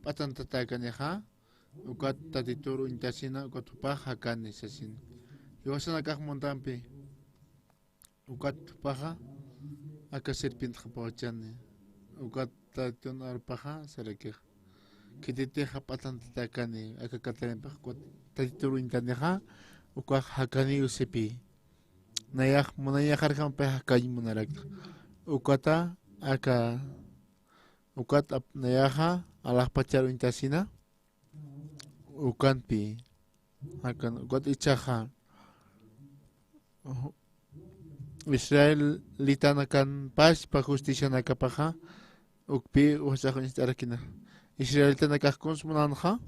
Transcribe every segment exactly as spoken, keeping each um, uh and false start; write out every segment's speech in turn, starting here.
p'atantatäkanixa, ukat Tatitur uñtasina, ukat jupax jakani sasina. Jiwasanakax muntanpi, ukat jupaxa aka serpientxa pawachani, ukat Tatitun arpaxa sarakix. Khititixa p'atantatäkani aka Katarinpax, ukat Tatitur uñtanixa, ukax jakani usipi. Nayax munañaxarjampi jakañ munarakta. Ukata aka, ukat ap-, nayaxa alaxpachar uñtasina, ukanpi, jakan, ukat ichaxa, ujú, israelitanakan paspa justicianakapaxa, ukpi ujasax uñst'arakina. Israelitanakax kuns munanxa,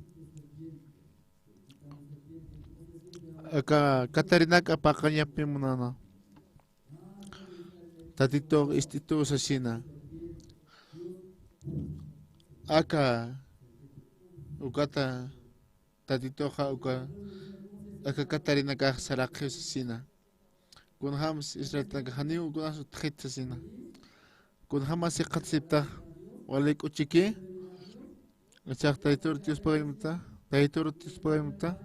aka Katarinak apaqañapi munana. Tatitux ist'itu sasina. Aka, ukata, Tatituxa uka, aka Katarinakax saraqi sasina. Kunjams israelitanakax janiw kunas utjit sasina. Kunjama siqatsiptax, wali k'uchiki, ichax Tatitur Dios pagaymta, Tatitur Dios pagaymta.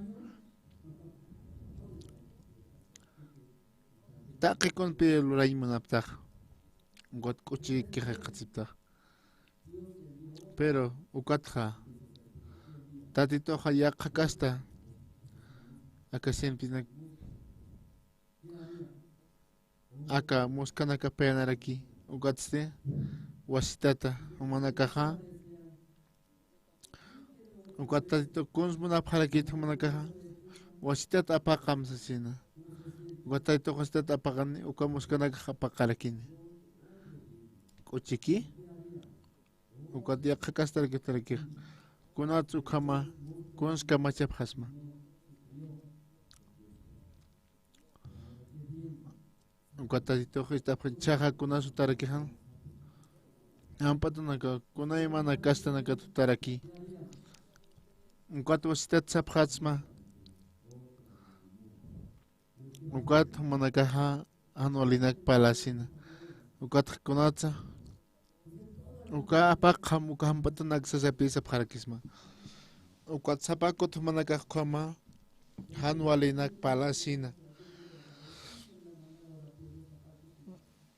Taqi kunpi lurañ munaptax, ukat k'uchiki jayqatsiptax. Pero ukatxa, Tatituxa yaqha kasta, aka siempinak, aka muskanaka payanaraki, ukatsti, wasitata, jumanakaxa, ukat Tatitu kuns munapxarakit jumanakaxa, wasitata apaqam sasina. Ukat Tatitu wasitata apaqani, uka muskanakax apaqarakini. K'uchiki, ukat yaqha kastaraki utarakixa. Kunats ukhama, kuns kamachapxasma. Ukat Tatitux ist'apxi, jichhaxa kunas utarakixa. Jamp'atanaka, kunaymana kastanakat utaraki. Ukat wasitat sapxatsma. Ukat jumanakaxa jan walinak parlasina. Ukat kunatsa, uka apaqam, uka jamp'atanak sasapi sapxarakisma. Ukat sapa kut jumanakax ukhama jan walinak parlasina.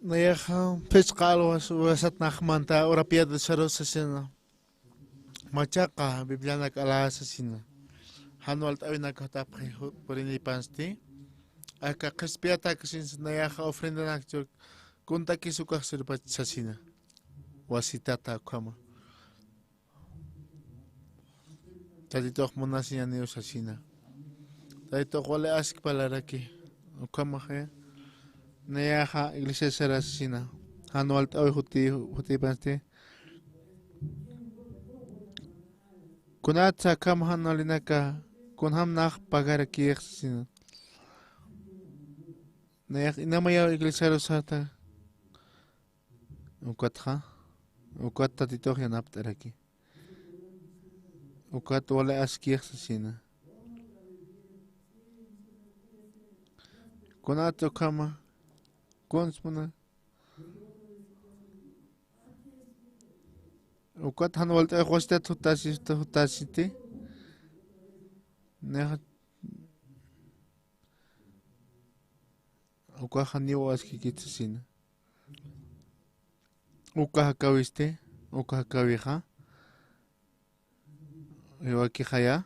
Nayaxa phisqa alwas, wasat naxmanta urapiat sarus sasina. Machaqa Biblianak ala sasina. Jan walt'äwinak jutapxi ju-, purinipansti. Aka qhispiyatak sins nayaxa ofrendanak chur kuntakis ukax sirpach sasina. Wasitata ukhama. Tatitux munasiñaniw sasina. Tatitux wali aski parlaraki. Ukhamaxa, nayaxa iglesia sarasina. Jan walt'äwi juti, jutipansti. Kunatsa akham jan walinaka, kunjam nax pagarakix sasina. Nayax inamayaw iglesiaru sata. Ukatxa, ukat Tatitux yanapt'araki. Ukat wali askix sasina. Kunat ukhama, kuns muna. Ukat jan walt'äwix wasitat jutasi, jutasiti. Nayax ukax janiw askikit sasina. Uka jakäwisti, uka jakäwixa. Jiwakixaya,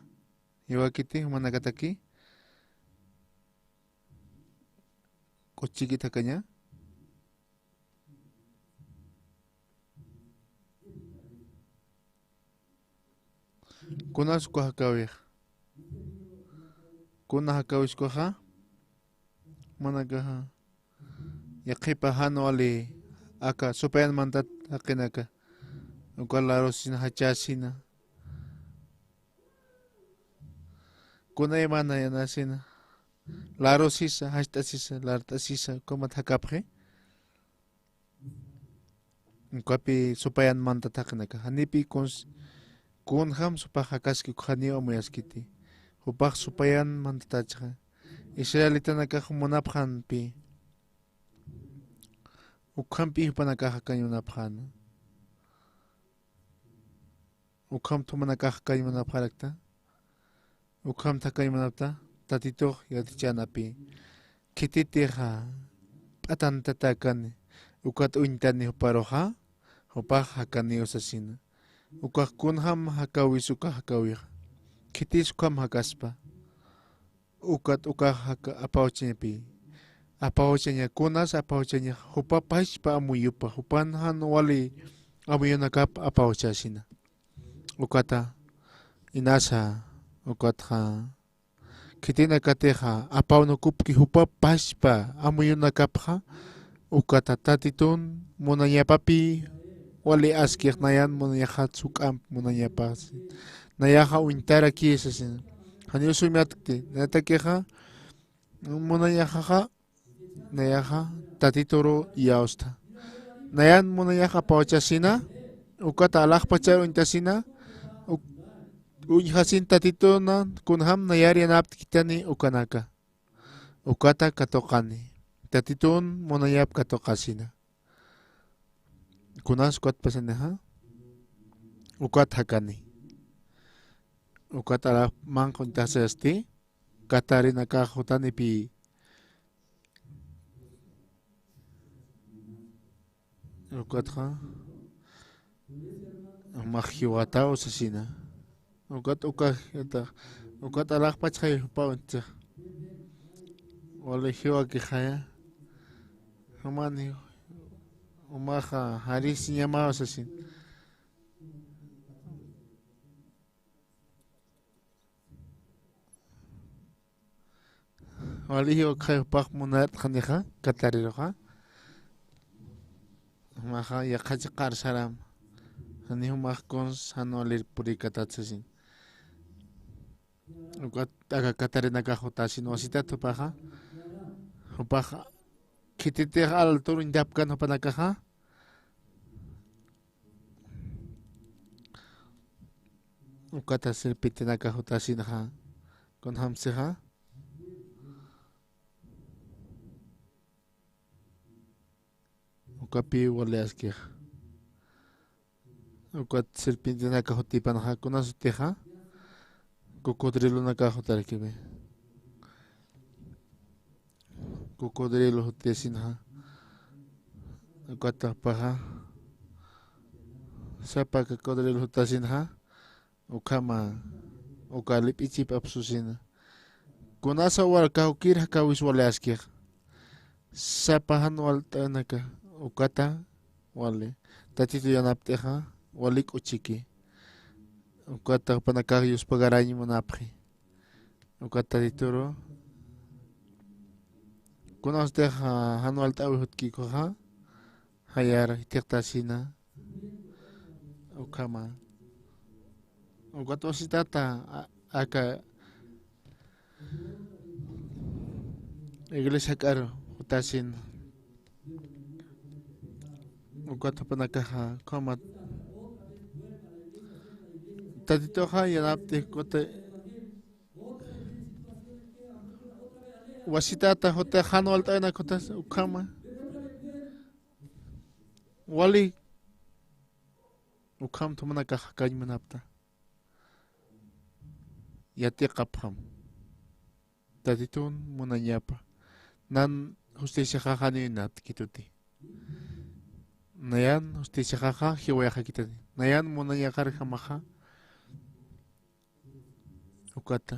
jiwakiti jumanakataki. K'uchikit jakaña. Kunas uka jakäwix. Kuna jakäwis ukaxa. Jumanakaxa. Yaqhipa jan wali aka supayan mantat jaqinaka. Uka larusina jachasina. Kunaymana yanasina. Larusisa, jacht'asisa, lart'asisa, ukamat jakapxi. Ukapi supayan mantat jaqinaka. Janipi kuns, kunjam supax jakaski, uka janiw amuyaskiti. Jupax supayan mantatachxa. Israelitanakax munapxänpi. Ukhampi jupanakax jakañ munapxäna. Ukham thumanakax jakañ munapxarakta. Ukham jakañ munapxta. Tatitux yatichänapi. Khititixa p'atantatäkani. Ukat uñtani juparuxa. Jupax jakaniw sasina. Ukax kunjam jakawis uka jakawixa. Khitis ukham jakaspa. Ukat ukax jaka apawchañapi. Apawchaña kunas apawchaña jupa pachpa amuyupa. Jupan jan wali amuyunakap apawchasina. Ukata inasa ukatxa khitinakatixa apawnukupki jupa pachpa amuyunakapxa. Ukata Tatitun munañapapi wali askix nayan munañaxat juk'amp munañapax. Nayaxa uñtaraki sasin. Janiw suymatkti natakixa munañaxaxa nayaxa Tatituru iyawsta. Nayan munañax apawchasina. Ukata alaxpachar uñtasina. Uk- uñjasin Tatituna kunjam nayar yanaptkitani ukanaka. Ukata katuqani. Tatitun munañap katuqasina. Kunas ukat pasanixa. Ukat jakani. Ukat alax manq uñtasasti. Katarinakax jutanipi. Ukatxa max jiwataw sasina. Ukat uka jita ukat alaxpachxay jupaw intixa. Wali jiwakixaya. Jumani umaxa jarisiñamaw sasin. Wali jiwakxay jupax munartxanixa katariruxa. Jumaxa yaqha chiqar saram. Jani jumax kuns jan walir purikatat sasin. Ukat aka katarinakax jutasin wasitat jupaxa. Jupax khititix altur uñtapkan jupanakaxa. Ukata sirpitinakax jutasinxa. Kunjamsixa. Ukapi wali askix. Ukat sirpientenakax jutipanxa kunas jutixa. Cocodrilonakax jutarkipi. Cocodrilo jutisinxa. Ukatapaxa. Sapa cocodrilo jutasinxa. Ukhama uka lip'ichip apsusina. Kunasa wal kawkir jakawis wali askix. Sapa jan walt'anaka ukata wali. Tatitu yanapt'ixa wali k'uchiki. Ukata jupanakax yuspagarañ munapxi. Ukat tatituru. Kunastix jan walt'awi jutkikuxa. Jayar jithiqtasina. Ukhama. Ukat wasitata a- aka iglesia k'ar jutasina. Ukat jupanakaxa ukhama. Tatituxa yanaptix kuta wasitata juta jan walt'awinak jutas ukhama. Wali ukham thumanakax jakañ munapta. Yatiqapxam. Tatitun munañapa. Nan justiciaxaxa niwinaptkituti. Nayan justiciaxaxa jiwayaxakitani. Nayan munañaxarjamaxa. Ukata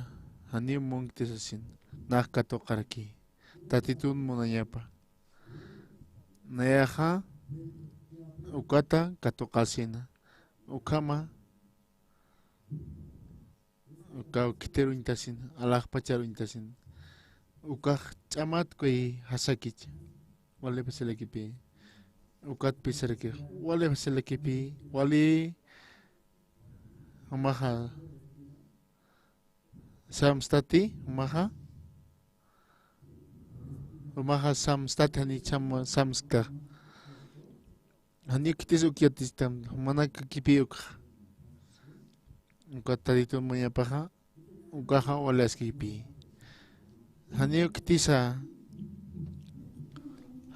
janiw munkti sasin. Nax katuqaraki. Tatitun munañapa. Nayaxa ukata katuqasina. Ukhama ukaw khitiruñtasina. Alaxpacharuñtasina. Ukax ch'amat kuy jasakich. Wali pasalakipi. Ukat pisaraki. Wali pasalakipi. Wali Jumaxa samstati, jumaxa. Jumaxa samstati jani cham samska. Jani khitis uk yatistam, jumanakakipi ukxa. Ukat tatitun munañapaxa, ukaxa wali askipi. Jani uk khitisa,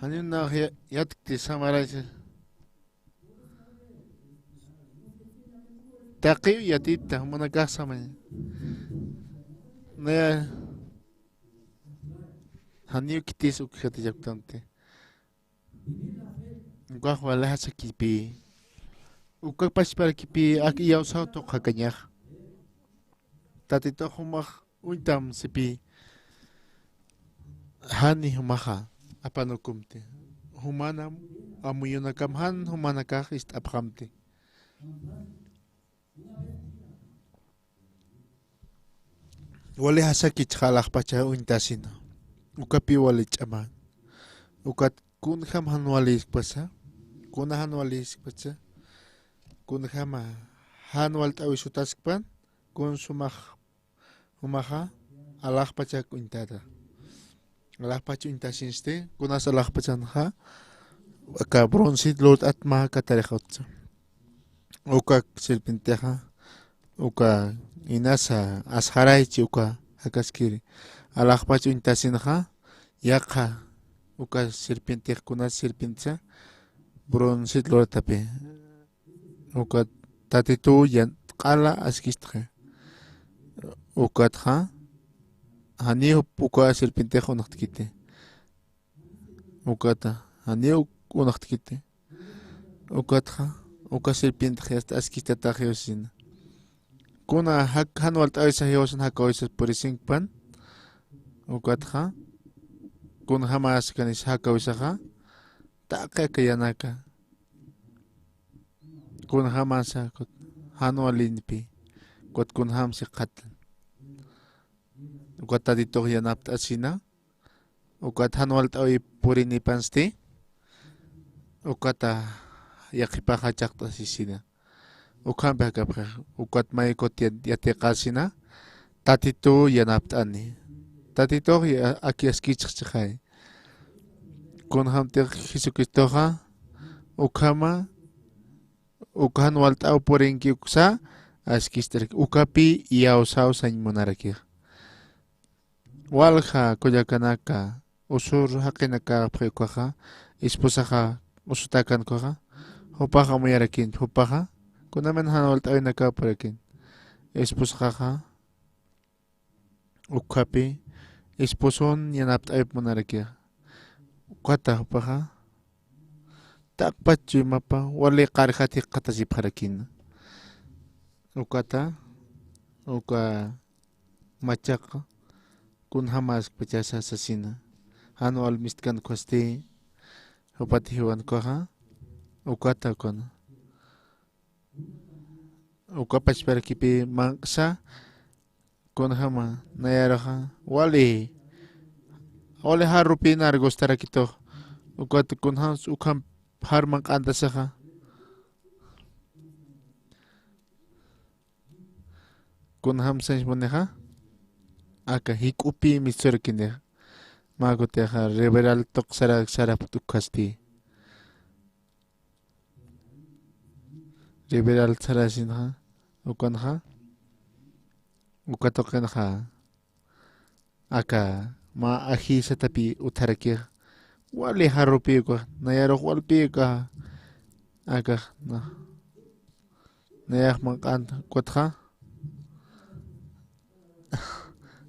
jani nax ya- yatkti samaraysa. Taqiw yatita, jumanakax samaña. Naya, janiw khitis ukjati llaktamti. Ukax wali jasakipï. Uka pachparakipï, ak iyawsaw tuqjakañax. Tatitux jumax uñtam sipï. Jani jumaxa apanukumti. Jumanam amuyunakam jan jumanakax ist'apxamti. Wali jasakichxa alaxpacha uñtasina. Ukapï wali ch'aman. Ukat kunjam jan waliskpasa. Kuna jan waliskpasa. Kunjama jan walt'äwi sutaskpan. Kun sumax jumaxa alaxpachak uñtata. Alaxpach uñtasinsti, kunas alaxpachanxa, aka bronce lurt'at mä katarix utsa. Uka serpientexa, uka inasa asxaraychi uka jakaskiri. Alaxpach uñtasinxa, yaqha uka serpientex kunas serpientesa, bronce luratapi. Ukat Tatituw yan q'ala askistxi. Ukatxa, janiw uka serpientex unaxtkiti. Ukata, janiw unaxtkiti. Ukatxa, uka serpientex yasta askistatax jiwasina. Kuna jak-, jan walt'äwisa jiwasan jakawisa purisinkpan. Ukatxa, kunjamas kanis jakawisaxa, taqi aka yanaka. Kunjamasa, kut-, jan walinpi, kut kunjamsi qhatan. Ukat Tatitux yanapt'asina, ukat jan walt'äwi purinipansti, ukata yaqhipaxa chaqt'asisina. Ukhampi jakapxix, ukat maykut ya-, yatiqasina, Tatituw yanapt'ani. Tatitux ya-, aki askichxchixay. Kunjamtix Jesucristoxa, ukhama, uka jan walt'äw purinki uksa, askist'araki, ukapï iyawsaw sañ munarakix. Walja kullakanaka, usur jaqinakapxi ukaxa, esposaxa usutakan ukaxa, jupaxa amuyarakin, jupaxa, kunamin jan walt'äwinaka purakin. Esposaxa, ukapï, esposon yanapt'äwip munarakixa. Ukata jupaxa, taqpach chuymapa, wali qarjat jikxatasipxarakina. Ukata, uka machaqa, kunjamäskpachasa sasina. Jan wal mistkan ukhasti, jupati jiwan ukhaxa, ukata ukana. Uka pachparakipï manq'sa, kunjama, nayaruxa, wali, wali jarrupï nar gustarakitux, ukat kunjams ukham jar manq'antasixa. Kunjam sañ munixa, aka jik'upï misturakinixa, mä kutixa, liberal tuq sara, sarapxta ukhasti. Liberal sarasinxa, ukanxa, uka tuqinxa, aka mä ajïsatapï utjarakix, wali jarrupï ukax, nayarux walpï ukax, akax, na, nayax manq'ant, ukatxa,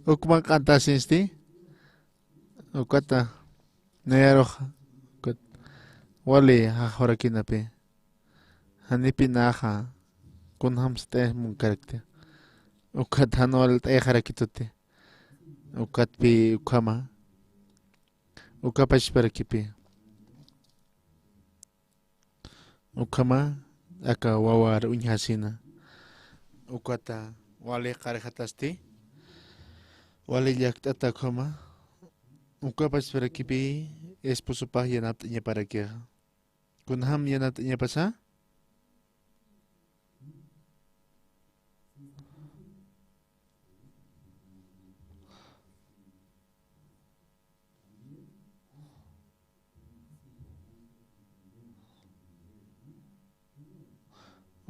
uk manq'antasinsti, ukata, nayarux, ukat, wali jaxurakinapi, janipï naxa, kunjamst'ayax munkarakti, ukat jan walt'ayaxarakituti, ukatpï ukhama, uka pachparakipï. Ukhama, aka wawar uñjasina. Ukata, wali qarjatasti, wali llakt'ata ukhama, uka pachparakipï, esposopax yanapt'añaparakixa. Kunjam yanapt'añapasa?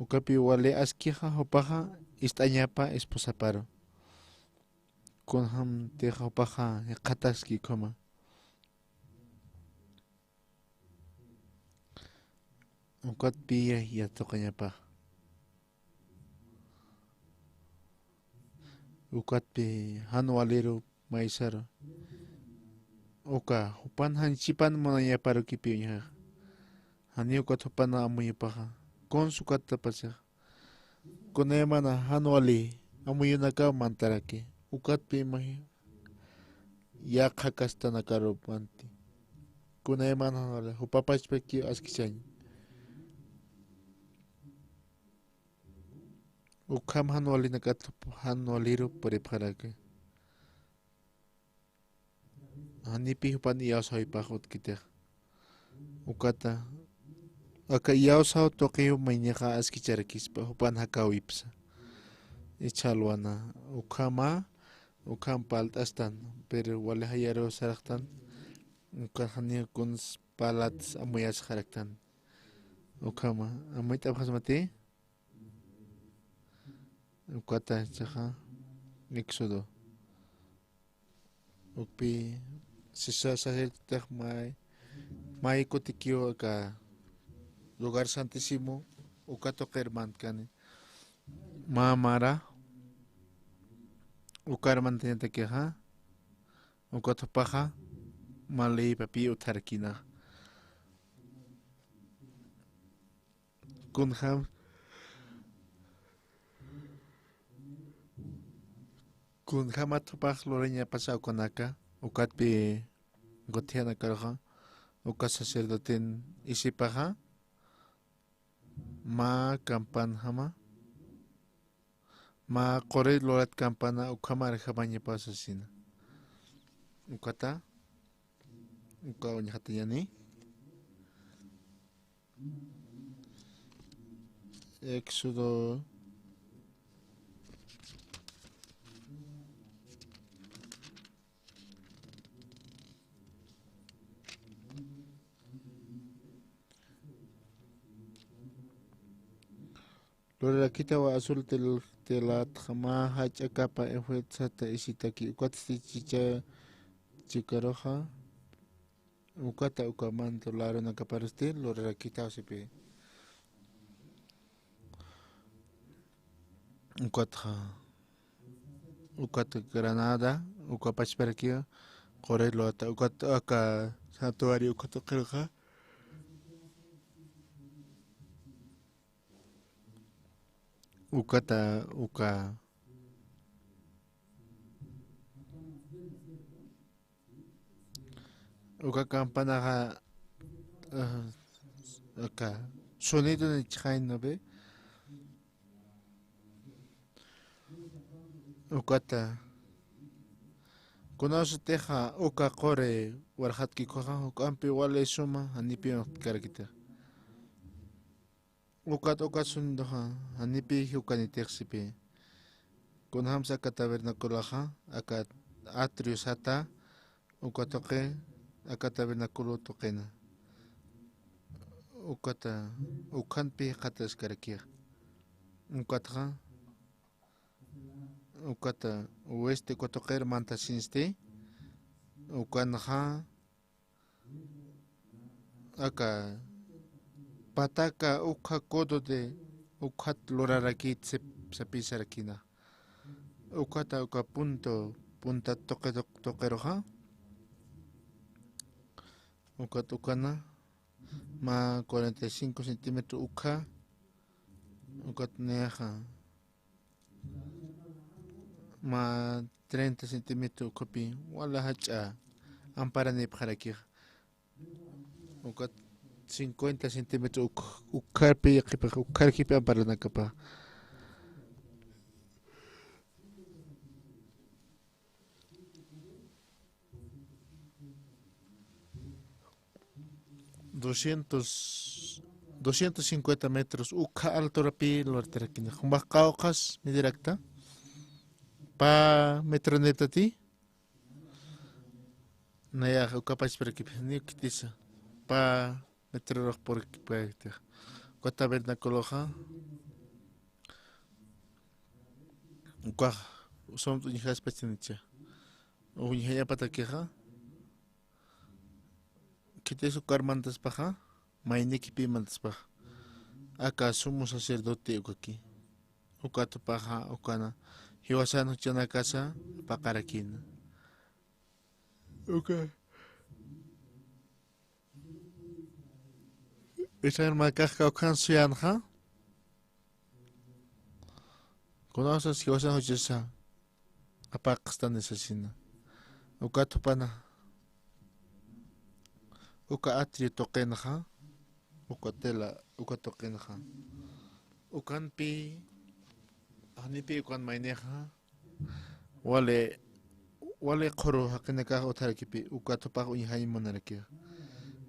Ukapï wali askixa jupaxa ist'añapa esposaparu. Kunjamtix jupaxa jikxataski ukhama. Ukatpï yatuqañapa. Ukatpi jan waliru maysaru. Uka, jupan janchipan munañaparukipi uñjaxa. Jani ukat jupan amuyupaxa. Kuns ukat tapasaxa. Kunaymana jan wali amuyunakaw mantaraki. Ukatpi imagi yaqha kastanakaru manti. Kunaymana jan wali, jupapachpakiw askichañ. Ukham jan walinakat jan waliru puripxaraki. Janipi jupan iyawsawipax utkitix. Ukata, aka iyawsaw tuqiw maynixa askicharakispa, jupan jakawipsa. Ichhalwana, ukhama, ukham palt'astan, pero wali jayaru sarxtan, uka jani kuns palats amuyasxaraktan. Ukhama, amuyt'apxasmati? Ukata chixa, Éxodo. Ukpi sisa sacerdotex may, may kutikiw aka lugar santísimo, uka tuqir mantkani. Mä mara, ukar mantañatakixa, ukat jupaxa, mä leypapi utjarkina. Kunjam, kunjamat jupax lurañapasa ukanaka, ukatpi gutianakaruxa, uka sacerdoten isipaxa, mä campanjama, mä quri lurat campana ukhamar jamañapaw sasina. Ukata, uka uñjatañani. Éxodo. Lurarakitawa azul tel-, telatxa mä jach'a capa efod sata isitaki, ukatsti chicha chikaruxa, ukata uka manto larunakaparusti lurarakitaw sipi. Ukatxa, ukat granada, uka pachparakiwa, quri lurata, ukat aka santuario, ukat tuqiruxa. Ukata, uka, uka campanaxa, ah, uka sonido ni chixañ, ¿no ve? Ukata, kunasutixa uka quri warxatkikuxa, juk'ampi wali suma, janipi utjkarakitix. Ukat, ukat sonidoxa, janipi ukanitix sipi. Kunjamsa aka tabernaculoxa, aka atrio sata, uka tuqi, aka tabernaculo tuqina. Ukata, ukhanpi jikxataskarakixa. Ukatxa, ukata, oeste uka tuqir mantasinsti, ukanxa, aka pataka ukha codo de ukhat lurarakit sip-, sapisarakina. Ukhata uka punto, punta tuqi-, tuq-, tuqiruxa. Ukat ukana, mä cuarenta y cinco centímetro ukha. Ukat niyaxa. Mä treinta centímetro ukhapi, wala jach'a amparanipxarakix. Ukat cincuenta centímetro uk-, ukharpi yaqhipax, ukharkipi amparanakapax. Doscientos, doscientos cincuenta metros ukha alturapi luratarakini. Jumax qawqhas midirakta. Pä metroniptati. Nayax uka pachparakipi, ni khitisa. Pä metrorux purkipkayktix. Uka tabernaculoxa. Ukax sumt'uñjaspachanicha. Uñjañapatakixa. Khitis ukar mantaspaxa, maynikipi mantaspaxa. Aka sumo sacerdote ukaki. Ukat jupaxa, ukana, jiwasan juchanakasa apaqarakïna. Uka Israel markax kawkhan suyanxa, kunasas jiwasan juchasa apaqstani sasina. Ukat jupana, uka atrio tuqinxa, uka tela, uka tuqinxa. Ukanpi, janipi ukan maynixa, wali, wali qhuru jaqinakax utjarakipi, uka thupax uñjañ munarakixa.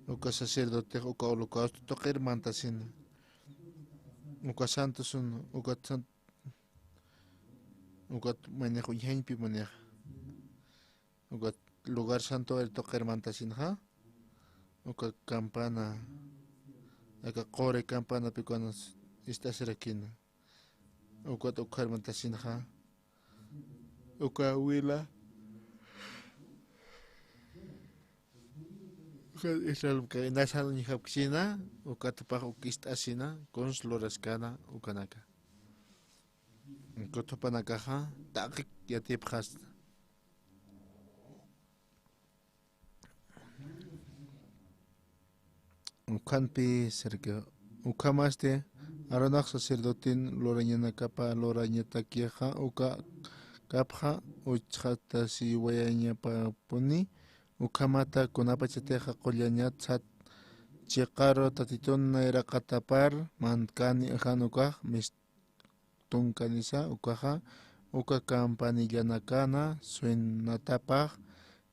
Uka sacerdotix, uka holocausto tuqir mantasina. Uka santo sun, uka san-, uka maynix uñjañpi munix. Uka lugar santo tuqir mantasinxa. Uka campana, aka quri campanapi kunas ist'asirakina. Ukat ukhar mantasinxa. Uka wila. Uka Israel ka inasan uñjapksina, uka thupax uk ist'asina, kuns luraskana ukanaka. Uka thupanakaxa, taqi yatipxasna. Ukhanpi sirki, ukhamasti Aaronax sacerdoten lurañanakapa lurañatakixa, uka kapxa uchxatasiwayañapapuni, ukhamata kunapachatixa qullañat sat chiqaru Tatitun nayraqatapar mantkani jan ukax mis tunkanisa ukaxa, uka campanillanakana suynatapax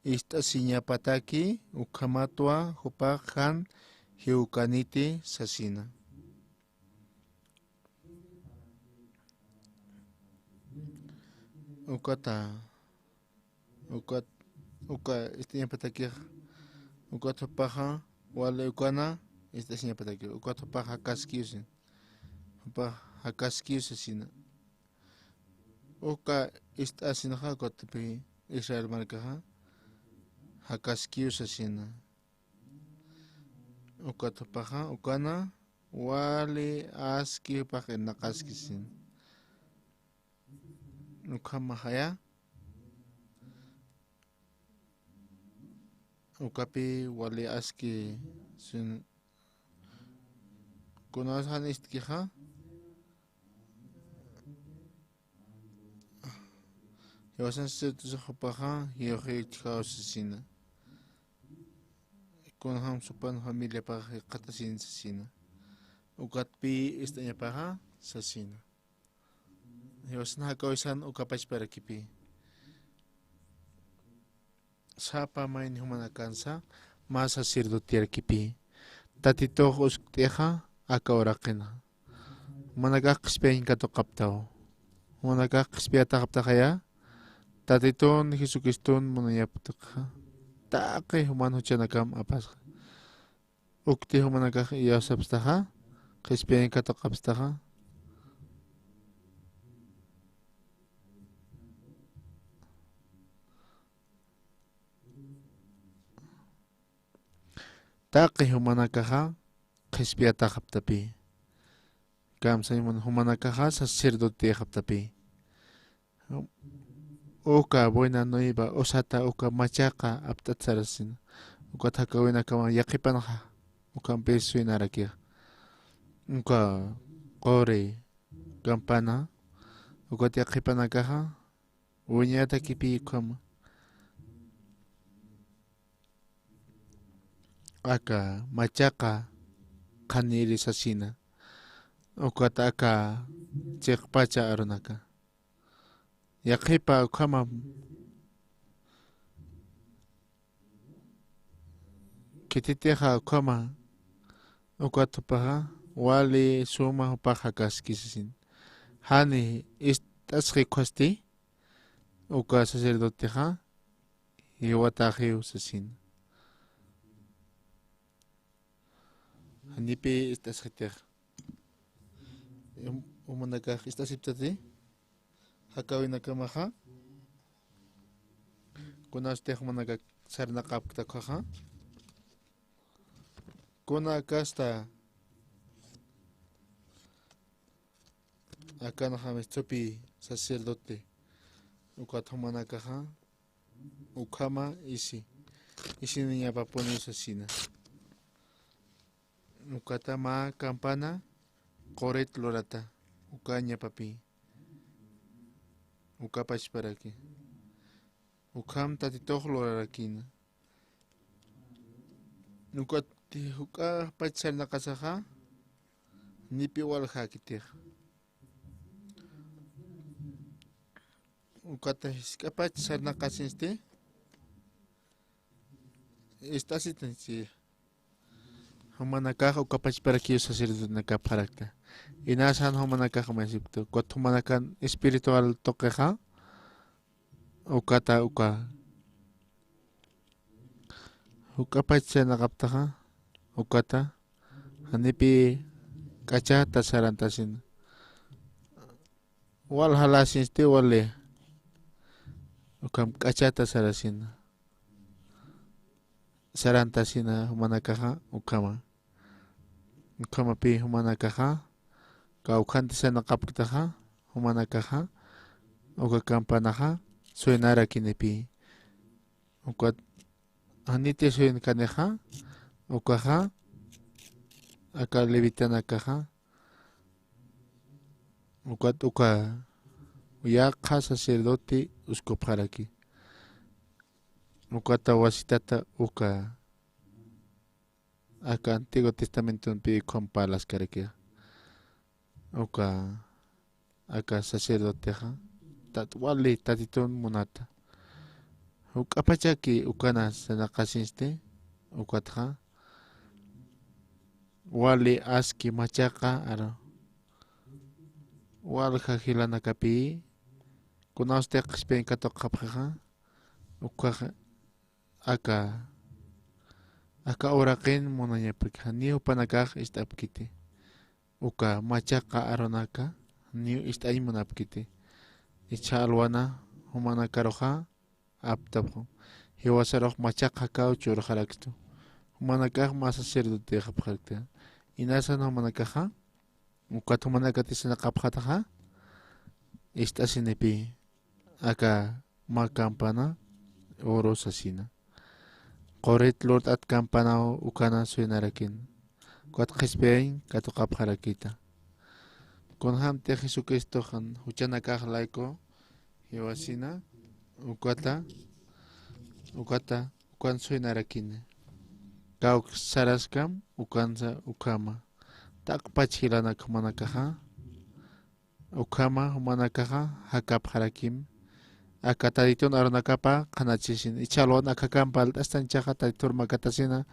ist'asiñapataki, ukhamatwa jupax jan jiwkaniti sasina. Ukata, ukat, uka ist'añapatakix, ukat jupaxa, wali ukana ist'asiñapatakix, ukat jupaxa jakaskiw sin. Jupax jakaskiw sasina. Uka ist'asinxa, ukatpi Israel markaxa jakaskiw sasina. Ukat jupaxa, ukana, wali aski jupax irnaqaski sin. Ukhamaxaya, ukapi wali aski sin, kunas jan ist'kixa, jiwasan sacerdotes jupaxa, jiwxi chhaw sasina. Kunjam supan familiapax jikxatasin sasina. Ukatpi ist'añapaxa sasina. Jiwasan jakawisan uka pachparakipi. Sapa mayni jumanakansa mä sacerdotearakipï. Tatitux uskt'ixa aka uraqinxa. Jumanakax qhispiyañ katuqaptaw. Jumanakax qhispiyataxaptaxaya. Tatitun Jesucristun munañaptaxa. Taqi juman juchanakam apasxa. Ukti jumanakax iyawsapstaxa, qhispiyañ katuqapstaxa. Taqi jumanakaxa qhispiyataxaptapï. Kamsañ jumanakaxa sacerdotexaptapï. Uka buena nueva usata uka machaqa apt'atsarasina. Ukat jakawinakama yaqhipanxa, ukampis suynarakixa. Uka quri campana, ukat yaqhipanakaxa, wiñatakipï ukhama. Aka machaqa qhaniri sasina. Ukat aka chiqpacha arunaka. Yaqhipa ukhama. Khititixa ukhama. Ukat jupaxa wali suma jupax jakaski sasin. Jani ist'asxi ukhasti. Uka sacerdotexa jiwataxiw sasin. Janipï ist'asxitix. Jumanakax ist'asiptati. Jakawinakamaxa. Kunasti jumanakax sarnaqapkta ukhaxa. Kuna kasta. Akanxa mistupï sacerdote. Ukat jumanakaxa ukhama isi, isiniñapapuni sasina. Ukata mä campana qorit lurata, uka ñapapi, uka pachparaki. Ukham Tatitux lurarakina. Ukat juk'a pach sarnaqasaxa, nipi waljakitix. Ukata jisk'apach sarnaqasinsti, ist'asitanchi. Jumanakax uka pachparakiw sacerdotenakapxarakta. Inasan jumanakax umasipkta. Ukat jumanakan espiritual tuqixa, ukata uka. Juk'a pach sarnaqaptaxa, ukata. Janipi k'achata sarantasina. Wal jalasinsti wali. Ukham k'achata sarasina. Sarantasina jumanakaxa, ukhama. Ukhamapi jumanakaxa, kawkhanti sarnaqapktaxa, jumanakaxa, uka campanaxa, suenarakinipi. Ukat, janiti suenkanixa, ukaxa, aka levitanakaxa, ukat uka yaqha sacerdote uskupxaraki. Ukata wasitata uka aka Antiguo Testamentompi ukham parlaskarakixa. Uka aka sacerdotexa, tat wali Tatitun munata. Juk'apachaki ukana sarnaqasinsti, ukatxa. Wali aski machaqa aru. Walja jilanakapi, kunawsti qhispin katuqapxixa, ukaxa aka, aka uraqin munañapkixa, ni jupanakax ist'apkiti. Uka machaqa arunaka, ni ist'añ munapkiti. Ichha alwana, jumanakaruxa, aptapxu. Jiwasarux machaqakaw churxarakstu. Jumanakax mä sacerdotexapxarakta. Inasan jumanakaxa, ukat jumanakati sarnaqapxataxa, ist'asinipi, aka mä campana oro sasina. Qurit lurt'at campanaw ukana suenarakin. Ukat qhispiyañ katuqapxarakita. Kunjamtix Jesucristoxan juchanakax layku jiwasina, ukata, ukata, ukan suenarakini. Kawk saraskam, ukansa ukhama. Taqpach jilanak jumanakaxa, ukhama jumanakaxa jakapxarakim. Aka Tatitun arunakapa qhanachisin. Ichha alwan aka campana lt'astanchaxa Tatitur makatasina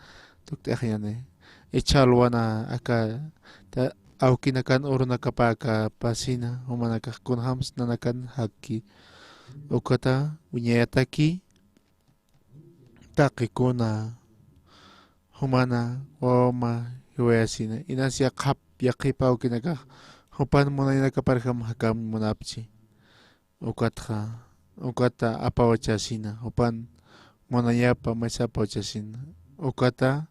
tukt'ayañani. Ichha alwana aka ta-, awkinakan urunakapa aka pasina, jumanakax kunjams nanakan jakki. Ukata wiñayataki, taqikuna, jumana, wawama, jiwayasina, inas yaqhap, yaqhipa awkinakax, jupan munañanakaparjam jakam munapchi. Ukatxa, ukata apawachasina, jupan munañapa mesa apawachasina, ukata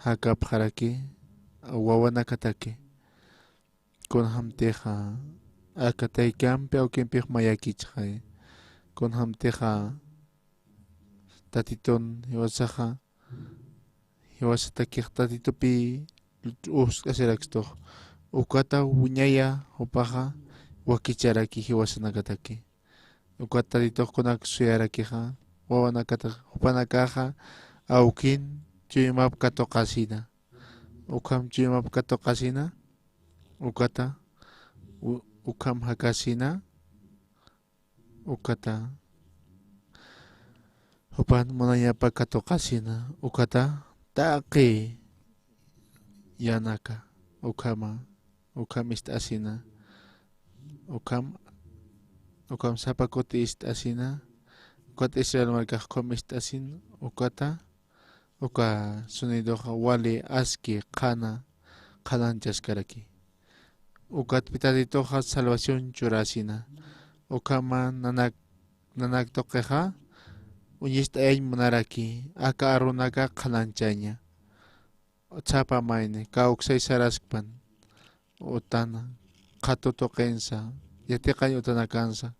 jakapxaraki, wawanakataki. Kunjamtixa, aka taykampi awkimpix mayakichxay. Kunjamtixa, Tatitun jiwasaxa, jiwasatakix Tatitupi usk'asirakstux. Ukata wiñaya jupaxa wakicharaki jiwasanakataki. Ukat Tatitux kunak suyarakixa, wawanakata, jupanakaxa, awkin chuymap katuqasina. Ukham chuymap katuqasina, ukata, u-, ukham jakasina, ukata, jupan munañapa katuqasina, ukata, taqi yanaka, ukhama, ukham ist'asina, ukham, ukham sapa kuti ist'asina, ukat Israel markax ukham ist'asin, ukata, uka sonidoxa wali aski qhana, qhananchaskaraki. Ukatpi Tatituxa salvación churasina. Ukhama nanak, nanak tuqixa, uñist'ayañ munaraki, aka arunaka qhananchaña. Sapa mayni, kawksay saraskpan, utana, qhatu tuqinsa, yatiqañ utanakansa,